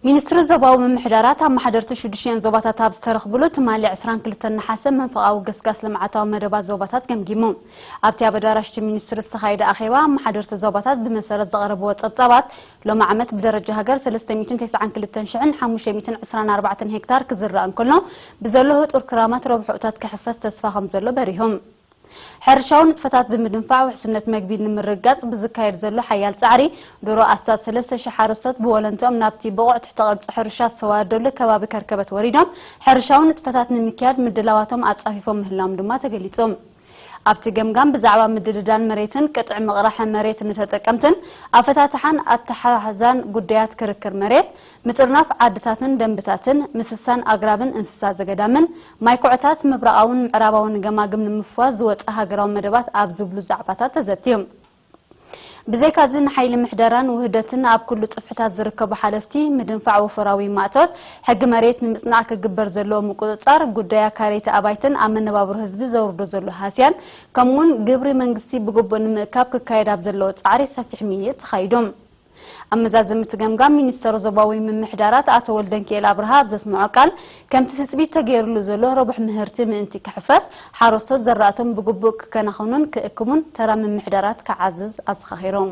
ሚኒስትሪ ዞባዊ ምምሕዳራት ኣመሓደርቲ ሽዱሽቲኤን ዞባታት ኣብ ዝተረኽብሉ ትማሊ ዕስራን ክልተን ነሓሰ መንፈቓዊ ገስጋስ ልምዓታዊ መደባት ዞባታት ገምጊሙ። ኣብቲ ኣብ ኣዳራሽ እቲ ሚኒስትሪ ዝተኻየደ ኣኼባ ኣመሓደርቲ ዞባታት ብመሰረት ዘቕረብዎ ጸብጻባት ሎሚ ዓመት ብደረጃ ሃገር ሰለስተ ሚእትን ተስዓን ክልተን ሽሕን ሓሙሽተ ሚእትን ዕስራን ኣርባዕተን ሄክታር ክዝራእ እንከሎ ብዘሎ ህጡር ክራማት ረብሕኡታት ክሕፈስ ተስፋ ከም ዘሎ በሪሆም። ሕርሻዊ ንጥፈታት ብምድንፋዕ ውሕስነት መግቢ ንምርግጋጽ ብዝካየድ ዘሎ ሓያል ጻዕሪ፣ ድሮ ኣስታት ሰለስተ ሽሕ ሓረስቶት ብወለንትኦም ናብቲ ብቑዕ ትሕተ ቅርጺ ሕርሻ ዝተዋደደሉ ከባቢ ከርከበት ወሪዶም፣ ሕርሻዊ ንጥፈታት ንምክያድ ምድላዋቶም ኣጻፊፎም ምህላዎም ድማ ተገሊጹ። ኣብቲ ገምጋም ብዛዕባ ምድልዳል መሬትን ቅጥዒ ምቕራሕ መሬት ንተጠቀምትን ኣፈታትሓን ኣተሓሕዛን ጉዳያት ክርክር መሬት፣ ምጥርናፍ ዓድታትን ደንብታትን፣ ምስሳን ኣግራብን እንስሳ ዘገዳምን፣ ማይ ኩዕታት ምብራቓውን ምዕራባውን ገማግም ንምፍዋስ ዝወጸ ሃገራዊ መደባት ኣብ ዝብሉ ዛዕባታት ተዘትዩ። ብዘይካዚ ንሓይሊ ምሕደራን ውህደትን ኣብ ኩሉ ጽፍሕታት ዝርከቡ ሓለፍቲ ምድንፋዕ ወፈራዊ ማእቶት፣ ሕጊ መሬት ንምጽናዕ ክግበር ዘለዎ ምቁጽጻር፣ ጉዳይ ኣካረይቲ ኣባይትን ኣብ መነባብሮ ህዝቢ ዘውርዶ ዘሎ ሃስያን፣ ከምኡውን ግብሪ መንግስቲ ብግቡእ ንምእካብ ክካየድ ኣብ ዘለዎ ጻዕሪ ሰፊሕ ምይይጥ ተኻይዱ። ኣብ መዛዘሚ እቲ ገምጋም ሚኒስተር ዞባዊ ምምሕዳራት ኣቶ ወልደንኪኤል ኣብርሃ ኣብ ዘስምዖ ቃል፣ ከምቲ ትጽቢት ተገይሩሉ ዘሎ ረቡሕ ምህርቲ ምእንቲ ክሕፈስ፣ ሓረስቶት ዘራእቶም ብግቡእ ክከናኸኑን ክእክቡን ተራ ምምሕዳራት ክዓዝዝ ኣዘኻኺሮም።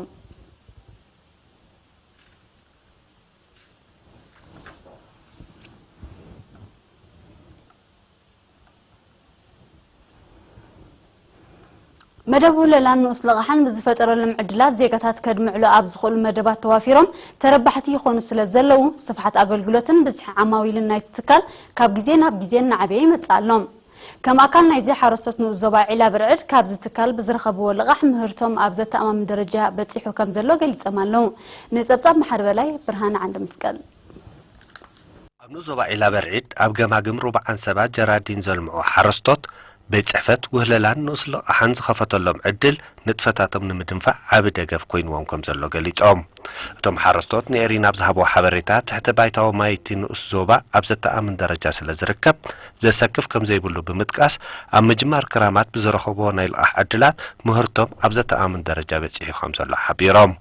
መደብ ውህለላን ንኡስ ልቓሕን ብዝፈጠረሎም ዕድላት ዜጋታት ከድምዕሉ ኣብ ዝኽእሉ መደባት ተዋፊሮም ተረባሕቲ ይኾኑ ስለ ዘለዉ፣ ስፍሓት ኣገልግሎትን ብዝሒ ዓማዊልን ናይቲ ትካል ካብ ግዜ ናብ ግዜ እናዓበየ ይመጽእ ኣሎ። ከም ኣካል ናይዚ፣ ሓረስቶት ንኡስ ዞባ ዒላ ብርዕድ ካብዚ ትካል ብዝረኸብዎ ልቓሕ ምህርቶም ኣብ ዘተኣማምን ደረጃ በጺሑ ከም ዘሎ ገሊጾም ኣለዉ። ንጸብጻብ መሓሪ በላይ፣ ብርሃነ ዓንደ መስቀል። ኣብ ንኡስ ዞባ ዒላ በርዒድ ኣብ ገማግም ሩባ ዓንሰባ ጀራዲን ዘልምዑ ሓረስቶት፣ ቤት ጽሕፈት ውህለላን ንኡስ ልቓሕን ዝኸፈተሎም ዕድል ንጥፈታቶም ንምድንፋዕ ዓቢ ደገፍ ኮይንዎም ከም ዘሎ ገሊጾም። እቶም ሓረስቶት ንኤሪና ኣብ ዝሃብዎ ሓበሬታ፣ ትሕተ ባይታዊ ማይ እቲ ንኡስ ዞባ ኣብ ዘተኣምን ደረጃ ስለ ዝርከብ፣ ዘሰክፍ ከም ዘይብሉ ብምጥቃስ፣ ኣብ ምጅማር ክራማት ብዝረኸብዎ ናይ ልቓሕ ዕድላት ምህርቶም ኣብ ዘተኣምን ደረጃ በጺሑ ከም ዘሎ ሓቢሮም።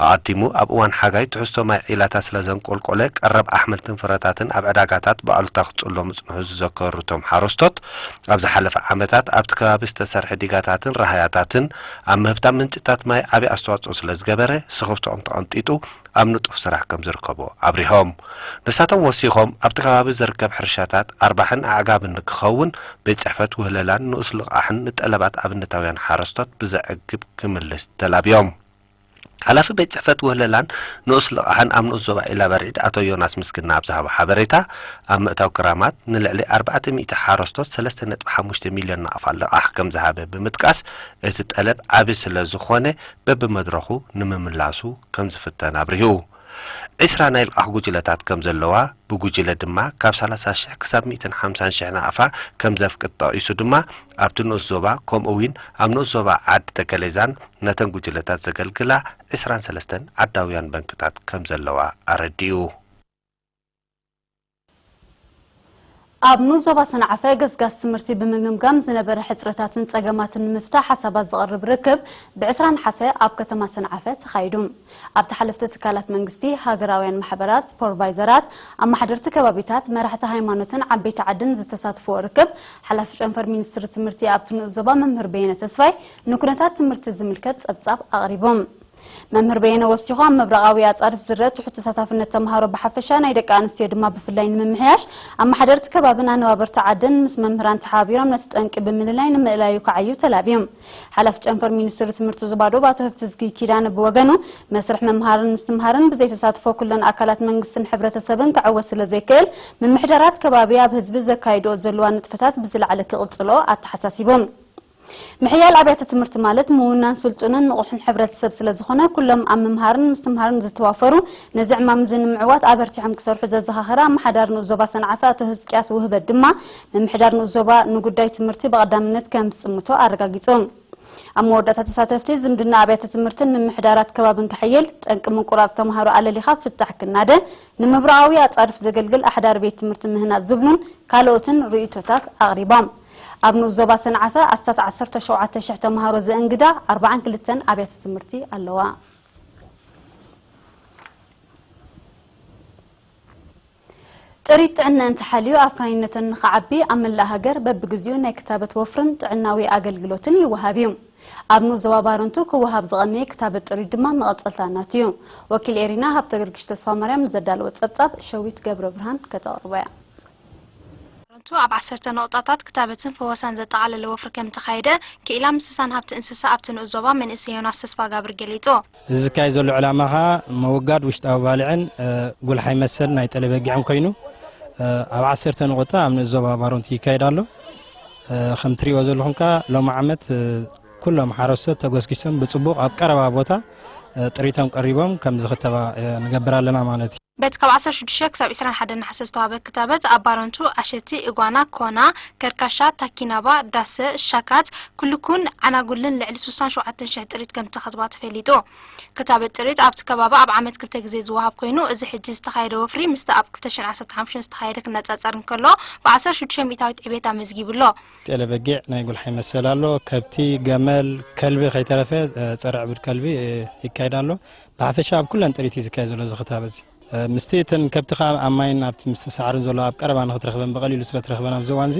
ኣቐዲሙ ኣብ እዋን ሓጋይ ትሕዝቶ ማይ ዒላታት ስለ ዘንቆልቆለ፣ ቀረብ ኣሕምልትን ፍረታትን ኣብ ዕዳጋታት ብኣሉታ ክጽሎ ምጽንሑ ዝዘከሩ እቶም ሓረስቶት፣ ኣብ ዝሓለፈ ዓመታት ኣብቲ ከባቢ ዝተሰርሐ ዲጋታትን ራህያታትን ኣብ ምህብታም ምንጭታት ማይ ዓቢ ኣስተዋጽኦ ስለ ዝገበረ፣ ስኽፍትኦም ተቐንጢጡ ኣብ ንጡፍ ስራሕ ከም ዝርከቡ ኣብሪሆም። ንሳቶም ወሲኾም፣ ኣብቲ ከባቢ ዝርከብ ሕርሻታት ኣርባሕን ኣዕጋብን ንክኸውን ቤት ጽሕፈት ውህለላን ንኡስ ልቓሕን ንጠለባት ኣብነታውያን ሓረስቶት ብዘዕግብ ክምልስ ተላብዮም። ሓላፊ ቤት ጽሕፈት ውህለላን ንኡስ ልቓሕን ኣብ ንኡስ ዞባ ዒላ በርዒድ ኣቶ ዮናስ ምስግና ኣብ ዝሃቦ ሓበሬታ፣ ኣብ ምእታው ክራማት ንልዕሊ ኣርባዕተ ሚእቲ ሓረስቶት ሰለስተ ነጥቢ ሓሙሽተ ሚልዮን ናቕፋ ልቓሕ ከም ዝሃበ ብምጥቃስ፣ እቲ ጠለብ ዓቢ ስለ ዝኾነ በብመድረኹ ንምምላሱ ከም ዝፍተን ኣብሪሁ። ዒስራ ናይ ልቓሕ ጉጅለታት ከም ዘለዋ፣ ብጉጅለ ድማ ካብ ሰላሳ ሽሕ ክሳብ ሚእትን ሓምሳን ሽሕ ናቕፋ ከም ዘፍቅድ ጠቒሱ ድማ፣ ኣብቲ ንኡስ ዞባ ከምኡ እውን ኣብ ንኡስ ዞባ ዓዲ ተከሌዛን ነተን ጉጅለታት ዘገልግላ ዒስራን ሰለስተን ዓዳውያን ባንክታት ከም ዘለዋ ኣረዲኡ። ኣብ ንኡስ ዞባ ሰንዓፈ ገስጋስ ትምህርቲ ብምግምጋም ዝነበረ ሕጽረታትን ጸገማትን ንምፍታሕ ሓሳባት ዘቕርብ ርክብ ብ ዕስራ ነሓሰ ኣብ ከተማ ሰንዓፈ ተኻይዱ። ኣብቲ ሓለፍቲ ትካላት መንግስቲ፣ ሃገራውያን ማሕበራት፣ ሱፐርቫይዘራት፣ ኣመሓደርቲ ከባቢታት፣ መራሕቲ ሃይማኖትን ዓበይቲ ዓድን ዝተሳትፍዎ ርክብ፣ ሓላፊ ጨንፈር ሚኒስትሪ ትምህርቲ ኣብቲ ንኡስ ዞባ መምህር በየነ ተስፋይ ንኩነታት ትምህርቲ ዝምልከት ጸብጻብ ኣቕሪቦም። መምህር በየነ ወሲኹ፣ ኣብ ምብራቓዊ ኣጻድፍ ዝረአ ትሑት ተሳታፍነት ተምሃሮ ብሓፈሻ፣ ናይ ደቂ ኣንስትዮ ድማ ብፍላይ ንምምሕያሽ፣ ኣመሓደርቲ ከባብን ኣነባበርቲ ዓድን ምስ መምህራን ተሓባቢሮም ነቲ ጠንቂ ብምልላይ ንምእላዩ ክዓዩ ተላብዮም። ሓላፊ ጨንፈር ሚኒስትሪ ትምህርቲ ዞባ ዶብ ኣቶ ህፍትዝጊ ኪዳነ ብወገኑ፣ መስርሕ ምምሃርን ምስትምሃርን ብዘይተሳትፎ ኩለን ኣካላት መንግስትን ሕብረተሰብን ክዕወት ስለ ዘይክእል፣ ምምሕዳራት ከባቢ ኣብ ህዝቢ ዘካይድኦ ዘለዋ ንጥፈታት ብዝለዓለ ክቕጽሎ ኣተሓሳሲቡ። ምሕያል ኣብያተ ትምህርቲ ማለት ምውናን ስልጡንን ንቑሕን ሕብረተሰብ ስለ ዝኾነ፣ ኩሎም ኣብ ምምሃርን ምስትምሃርን ዝተዋፈሩ ነዚ ዕማም እዚ ንምዕዋት ኣበርቲዖም ክሰርሑ ዘዘኻኸረ ኣመሓዳሪ ንኡስ ዞባ ሰንዓፈ ኣቶ ህዝቅያስ ውህበት ድማ፣ ምምሕዳር ንኡስ ዞባ ንጉዳይ ትምህርቲ ብቐዳምነት ከም ዝጽምቶ ኣረጋጊጹ። ኣብ መወዳእታ ተሳተፍቲ፣ ዝምድና ኣብያተ ትምህርትን ምምሕዳራት ከባብን ክሕይል፣ ጠንቂ ምቁራጽ ተምሃሮ ኣለሊኻ ፍታሕ ክናደ፣ ንምብራቓዊ ኣጻድፍ ዘገልግል ኣሕዳሪ ቤት ትምህርቲ ምህናጽ ዝብሉን ካልኦትን ርእይቶታት ኣቕሪቦም። ኣብ ንኡስ ዞባ ሰንዓፈ ኣስታት ዓሰርተ ሸውዓተ ሽሕ ተምሃሮ ዘእንግዳ ኣርባዓን ክልተን ኣብያተ ትምህርቲ ኣለዋ። ጥሪት ጥዕና እንተሓልዩ ኣፍራይነተን ንኽዓቢ ኣብ መላእ ሃገር በብግዚኡ ናይ ክታበት ወፍርን ጥዕናዊ ኣገልግሎትን ይወሃብ እዩ። ኣብ ንኡስ ዞባ ባረንቱ ክወሃብ ዝቐነየ ክታበት ጥሪት ድማ መቐጸልታ ናቱ እዩ። ወኪል ኤሪና ሃብተ ገርግሽ ተስፋ ማርያም ንዘዳለወ ጸብጻብ ሸዊት ገብረ ብርሃን ከተቕርቦ እያ። ባረንቱ ኣብ ዓሰርተ ነቑጣታት ክታበትን ፈወሳን ዘጠቓለለ ወፍሪ ከም ተኻየደ ክኢላ ምስሳን ሃብቲ እንስሳ ኣብቲ ንኡስ ዞባ መንእሰይ ዮናስ ተስፋጋብር ገሊጹ። እዚ ዝካየድ ዘሎ ዕላማ ኸኣ ምውጋድ ውሽጣዊ ባልዕን፣ እ፣ ጉልሓይ መሰል ናይ ጠለበጊዕን ኮይኑ፣ እ፣ ኣብ ዓሰርተ ነቑጣ ኣብ ንኡስ ዞባ ባረንቱ ይካየድ ኣሎ። እ፣ ከም ትሪእዎ ዘለኹም ከኣ ሎሚ ዓመት፣ እ፣ ኩሎም ሓረስቶት ተጎስጊሶም ብጽቡቕ ኣብ ቀረባ ቦታ፣ እ፣ ጥሪቶም ቀሪቦም ከም ዝኽተባ፣ እ፣ ንገብር ኣለና ማለት እዩ። በቲ ካብ ዓሰርተ ሽዱሽተ ክሳብ ዕስራን ሓደን ነሓሰ ዝተዋህበ ክታበት ኣብ ባረንቱ፣ ኣሸቲ፣ እጓና፣ ኮና፣ ከርካሻ፣ ታኪናባ፣ ዳሰ፣ ሻካት፣ ኩልኩን ዓናጉልን ልዕሊ ስሳን ሸውዓተን ሽሕ ጥሪት ከም ዝተኸትባ ተፈሊጡ። ክታበት ጥሪት ኣብቲ ከባቢ ኣብ ዓመት ክልተ ግዜ ዝወሃብ ኮይኑ፣ እዚ ሕጂ ዝተኻየደ ወፍሪ ምስቲ ኣብ ክልተ ሽሕን ዓሰርተ ሓሙሽተን ዝተኻየደ ክነጻጸር እንከሎ፣ ብ ዓሰርተ ሽዱሽተ ሚእታዊት ዕቤት ኣመዝጊቡ ኣሎ። ጤለ በጊዕ ናይ ጉልሓይ መሰል ኣሎ፣ ከብቲ፣ ገመል፣ ከልቢ ከይተረፈ፣ እ፣ ጸረ ዕቡድ ከልቢ፣ እ፣ ይካየድ ኣሎ። ብሓፈሻ ኣብ ኩለን ጥሪት እዩ ዝካየድ ዘሎ እዚ ክታበት እዚ። እ፣ ምስቲ እተን ከብቲ ከኣ ኣብ ማይን ኣብቲ ምስቲ ሳዕርን ዘሎ ኣብ ቀረባ ንኽትረኽበን ብቐሊሉ ስለ ትረኽበን ኣብዚ እዋን እዚ፣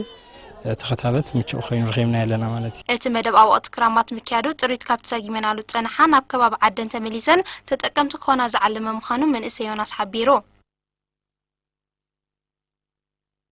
እ፣ እቲ ክታበት ምቹእ ኮይኑ ረኺብናዮ ኣለና ማለት እዩ። እቲ መደብ ኣብ ወቕቲ ክራማት ምክያዱ ጥሪት ካብቲ ሰጊመናሉ ዝጸንሓ ናብ ከባቢ ዓደን ተመሊሰን ተጠቀምቲ ክኾና ዝዓለመ ምዃኑ መንእሰይ ዮናስ ሓቢሩ።